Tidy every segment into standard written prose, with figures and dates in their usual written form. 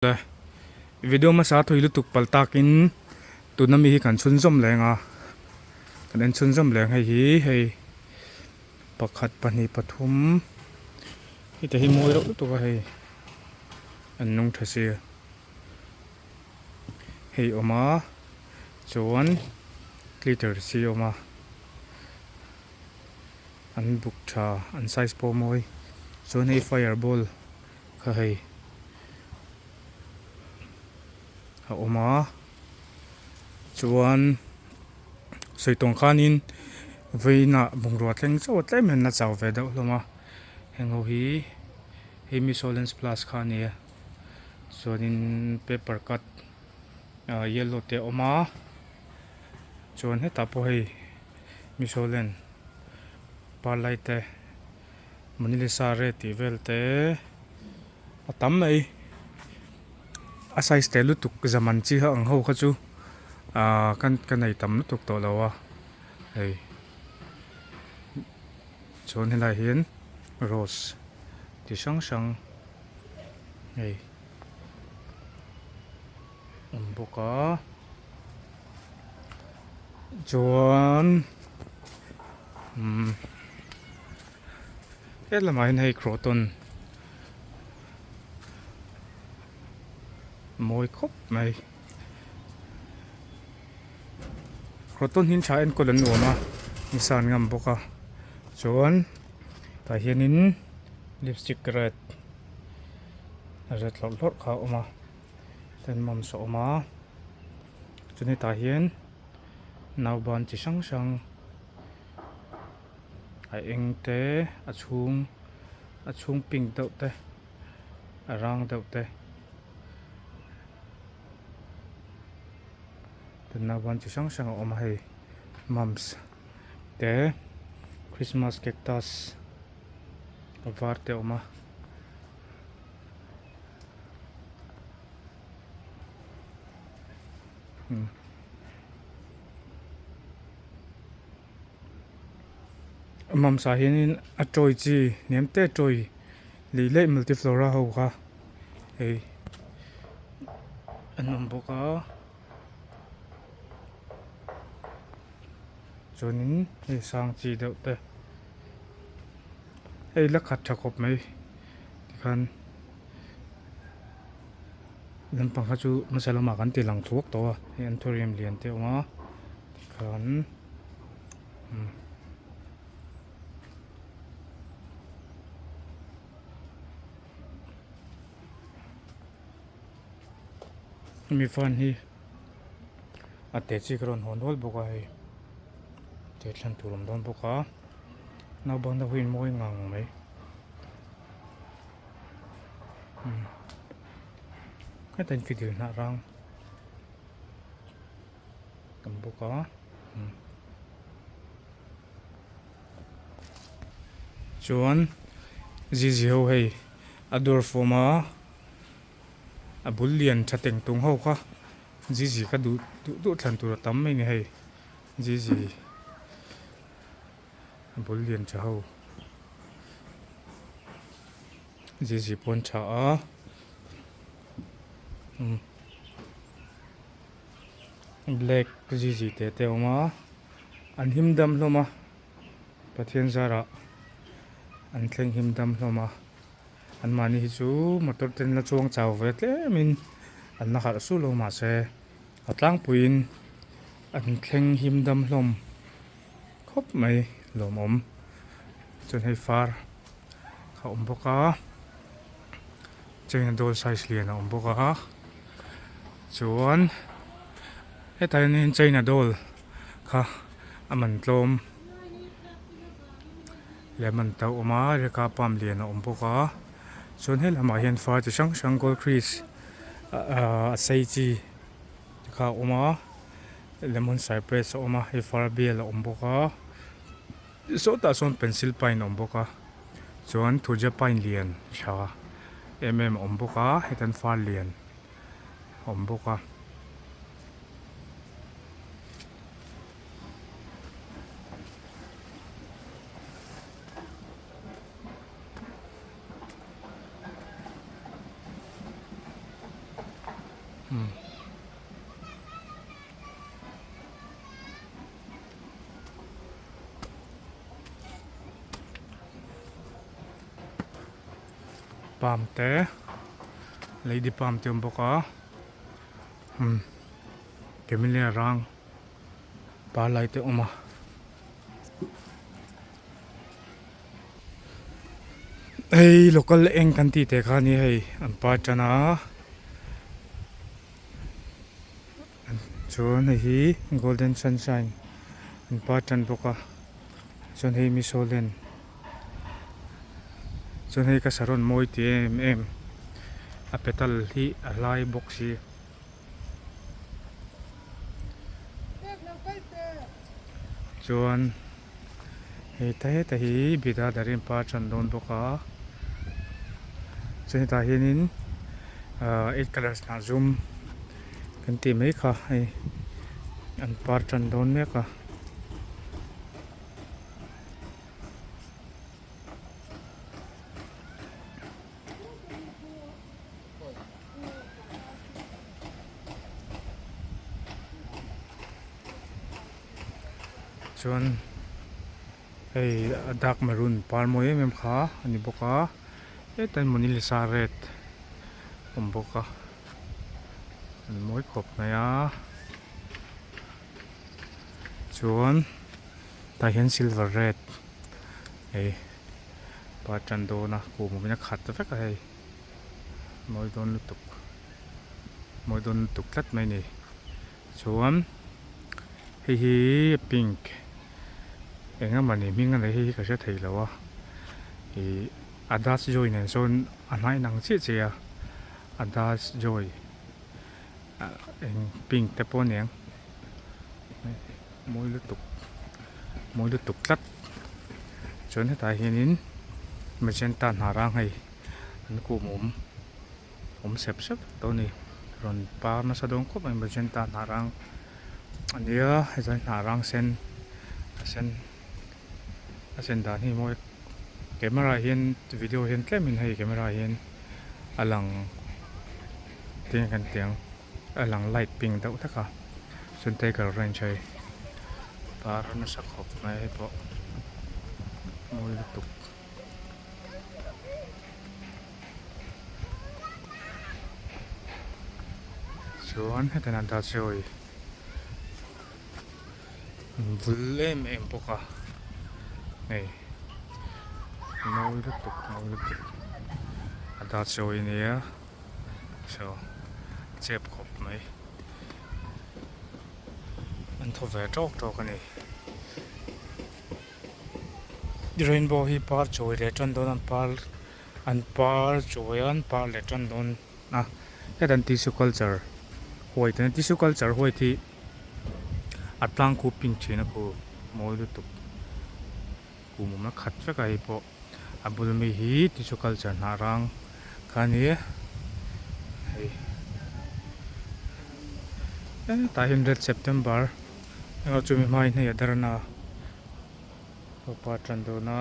Le video hmasa thui lutuk pal takin tuna mi hi kan chhunzawm leng a kan en chhunzawm leng hei hi hei pakhat pahnih pathum heta hi mawi reuh lutuk a hei an nung tha sia hei awm a chuan glitter si a awm a an buk tha an size pawh a mawi chuan hei fire ball. Kha hei a awm a chuan sawi tawng khanin vawiinah bungrua thleng chauh a tlem hian a chau ve deuh hlawm a heng ho hi hei misolens plus kha a ni a chuanin paper cut ah yellow te a awm a chuan hetah pawh hei misolen palai te. Monalisa red tih vel te a tam mai a size te lutuk zaman chi ang ho kha chu ahh kan ka nei tam lutuk tawh lo a hei chuan helaiah hian rose ti hrang hrang hei awm bawk a chuan umm he lamah hian hei croton mawi khawp mai croton hi tha enkawl an nuam a nisa an ngam bawk a chuan tah hianin lipstick red red hlawrh hlawrh kha a awm a ten mams a awm a chuan hetah hian. Nauban chi hrang hrang a eng te a chhung a chhung pink deuh te a rang deuh te tin nauban chi hrang hrang a awm a hei mams te christmas cactus a var te a awm a. Mamsa hianin a tawi chi hniam te tawi lih leh multiflora ho kha hei an awm bawk a chuanin hei sang chi deuh te hei la khat tha khawp mai tikhan. Lampang kha chu hmasa lamah kan ti lang thuak tawh a hei anthurium lian te a awm a tikhan umm hemi fan hi a te chi ka rawn hawn nual bawk a hei te thlan tur a awm dawn bawk a naupang te pawhin mawi ngang mai. Heta in fidil hnah rang tam bawk a chuan zizi ho hei a dawr fawm a a bul lian tha teng tung ho kha zizi kha duh duh duh thlan tur a tam mai a ni hei zizi. A bul lian tha ho zizi pawh an tha a umm black zizi te te a awm a an him dam hlawm a Pathian zarah an thleng him dam hlawm a anmahni hi chu motor te an la chuang chau ve tlem in an la harh suh lo mahse a tlangpuiin an thleng him dam hlawm. Khawp mai lawmawm chuan hei far a awm bawk a china doll size lian a awm bawk a chuan hetah hianin china doll kha a man tlawm leh man to a awm a reka palm lian a awm bawk a chuan he lamah hian far chi hrang hrang gold crease ahh a sei chi te kha a awm a. Lemon cypress a awm a hei far bial a awm bawk a sawtah sawn pencil pine a awm bawk a chuan thuja pine lian tha em em a awm bawk a hetan far lian a awm bawk a. Umm. Palm te lady palm te a awm bawk a umm camellia rang par lai te a awm a. Hei local eng kan tih teh kha a ni hei an par tan a chuan hei hi golden sunshine an par tan bawk a chuan hei misolen chuan hei ka saron mawi ti em em a petal hi a hlai bawk si. Chuan hei ta heta hi bidadari an par tan dawn bawk a chuan hetah hianin ahh eight colours hnah zum kan tih mai kha hei an par tan dawn mek a. Chuan hei a dark maroon par mawi em em kha a ni bawk a hetah hian monalisa red a awm bawk a an mawi khawp mai a chuan tah hian silver red hei par tan dawn a kum awmin a khat vek a hei. Mawi dawn lutuk mawi dawn lutuk tlat mai a ni chuan hei hi pink eng emaw ni hming a nei hei hi ka hre thei lo a ih a dust joy nen sawn a hnai inang chiah chiah a a dust joy eng pink te pawh a ni ang mawi lutuk mawi lutuk tlat chuan hetah hianin magenta hnah rang hei. An kum awm awm sep sep tawh a ni rawn par nasa dawn khawp mai magenta hnah rang a nia hei chuan hnah rang sen a sen a sen dan hi mawi camera ah hian video hian tlem in hei camera ah hian a lang tinge kan tih ang a lang light pink deuh hlek a chuan tiger range hei par nasa khawp mai hei pawh mawi lutuk. Chuan heta hian ta chawi an vul em em bawk a hei mawi lutuk mawi lutuk a ta chawi ania saw chep khawp mai an thaw ve tawk tawk a ni. Rainbow hi par chawi leh tan dawn an par an par chawi a an par leh tan dawn a heta an tissue culture white a tissue culture white hi a tlang khu pink thin a khu mawi lutuk kum awmna khat vek a hei pawh a bul ami hi tissue culture hnah rang kha a ni hei hetah hian red september engah chumi hma in hei a dar na Upa tan dawn a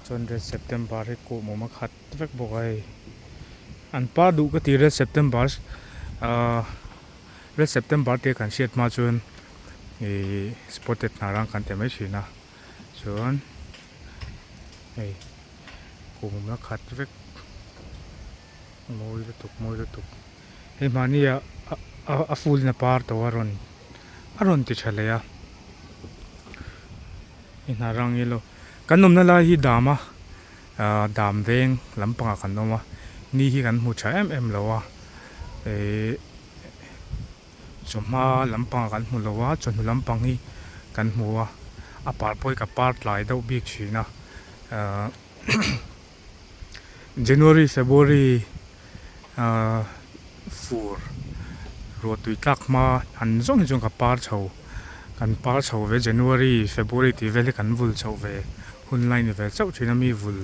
chuan red september hi kum awm a khat vek bawk a hei an par duh ka ti red september ahh red september tih kan hriat hma chuan ihh spotted hnah rang kan ti mai thin a chuan hei kum awm a khat vek mawi lutuk mawi lutuk hei mahni ah a full in a par tawh a rawn. A rawn ti tha leh a i hna rang i lo kan awmna lai hi dam a ahh dam veng lampangah kan awm a ni hi kan hmu tha em em lo a ihh chawhma lampangah kan hmu lo a chawhnu lampang hi kan hmu a a par pawh hi ka par tlai deuh bik thin a ahh January February ahh fur ruah tui tlak hma han zawng hi chuan ka par chho kan par chho ve January February tih vel hi kan vul chho ve hun lai ni ve chauh thin a mi vul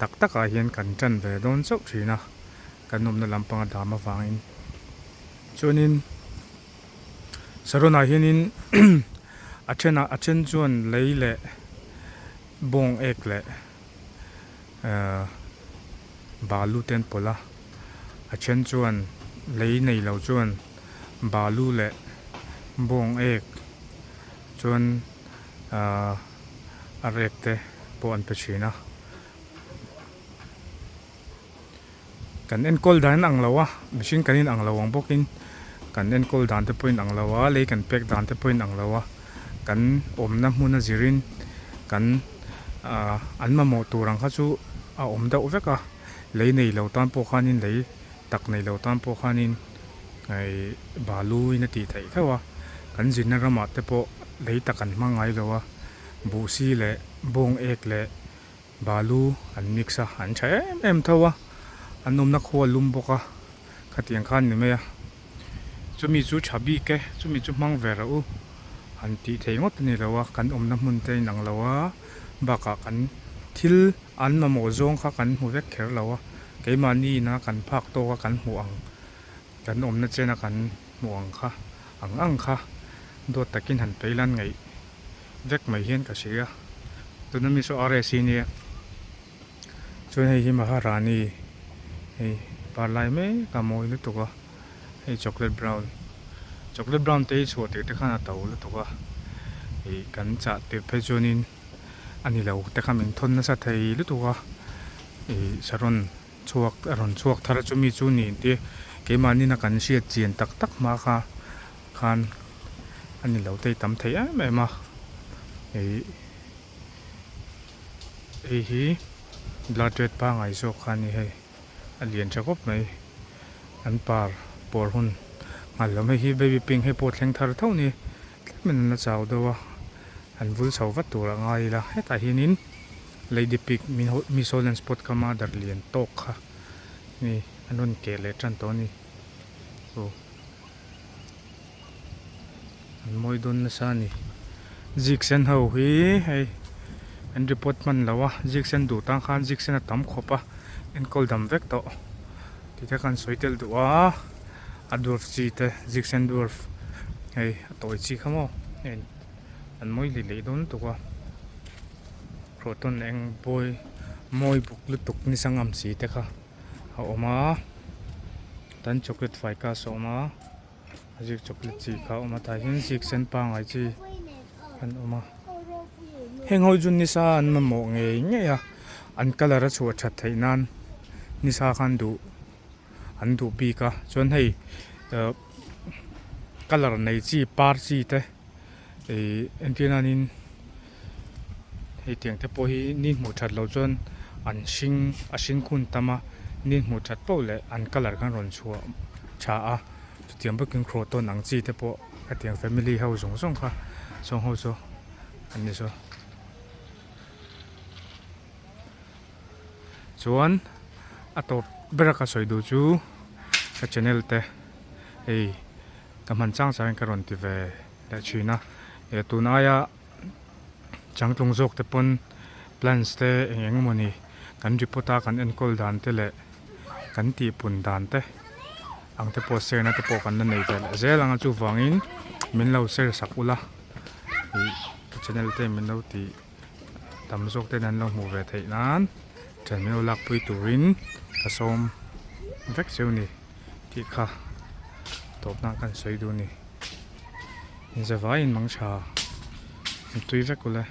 tak tak ah hian kan tan ve dawn chauh thin a kan awmna lampanga dam avangin chuanin saron ah hianin a thenah a then chuan lei leh bawng ek leh. Ahh balu te an pawlh a a then chuan Lei nei lo chuan balu leh bawng ek chuan ahh a rek te pawh an pe thin a. Kan enkawl dan in ang lo a, mihring kan in ang lo ang bawkin kan enkawl dan te pawh in ang lo a, lei kan pek dan te pawh in ang lo a, kan awmna hmun a zirin kan ahh an mamawh tur ang kha chu a awm deuh vek a, lei nei lo tan pawh khanin lei tak nei lo tan pawh khanin ih balu in a tih theih theuh a, kan zinna ramah te pawh lei tak an hmang ngai lo a, buhsi leh bawng ek leh Balu an mix a, an tha em em tho a, an awmna khua a lum bawk a, khatiang khan ni mai a, chumi chu tha bik e, chumi chu hmang ve rawh u, han tih thei ngawt a ni lo a, kan awmna hmun te a inang lo a, bakah kan thil an mamawh zawng kha kan hmu vek kher lo a, keimahni ina kan phak tawk a kan hmuh ang, kan awmna chena kan hmuh ang kha ang ang kha duat takin han pei lan ngaih. vek mai hian ka hria tuna mi saw RSC nia chuan hei hi Maharani hei par lai mek a mawi lutuk a hei chocolate brown chocolate brown te hi chhuah tir te khan a to lutuk a ih kan chah tir phei chuanin a ni lo te kha min thawn nasa thei lutuk a ih saron chhuak a rawn chhuak thar a chumi chu ni te keimahni na kan hriat chian tak tak hma kha khan a ni lo te hi tam thei em em a ih hei hi blood red pangai zawk kha a ni hei a lian tha khawp mai an par pawr hun nghal lo hei hi baby pink hei pawh thleng thar tho a ni tlemin an la chau deuh a an vul chho vat tur a ngai ila hetah hianin lady pig miso lens pot kha mother lian tawk kha ni an rawn keh leh tan tawh a ni aw. An mawi dawn nasa a ni. Zik sen ho hi hei an report hman lo a, zik sen duh tan khan zik sen a tam khawp a, enkawl dam vek tawh tih te khan sawi tel duh a, a dwarf chi te zik sen dwarf hei a tawi chi kha maw hei an mawi leh leh dawn lutuk a, croton eng bawi mawi buk lutuk ni sangam si te kha. a awm a tan chocolate ficus a awm a a zik chocolate chi kha a awm a tah hian zik sen pangai chi an awm a heng ho chu nisa an mamawh ngei ngei a an colour a chhuah that theih nan nisa khan duh an duh bik a chuan hei ah colour nei chi par chi te. Ih entir nanin hei tiang te pawh hi ni hmuh that loh chuan an hring a hring khun tam a ni hmuh that poh leh an colour khan rawn chhuah tha a chutiang bawkin croton ang chi te pawh hetiang family ho zawng zawng kha sawng ho chu an ni saw. Chuan a tawp ber a ka sawi duh chu ka channel te hei. Ka hman chang changin ka rawn ti ve leh thin a, eh tun aia changtlung zawk te pawn plants te eng eng emawni kan report a kan enkawl dan te leh kan tihpun dan te ang te pawh share na te pawh kan la nei ve leh zel ang a chuvangin min lo share sak ula ih ka channel te min lo tih tam zawk ten an lo hmuh ve theih nan thian min lo lakpui turin ka sawm vek cheu ni. Tih kha tawpna kan sawi duh a ni. Inzavaiin mang tha an tui vek ule.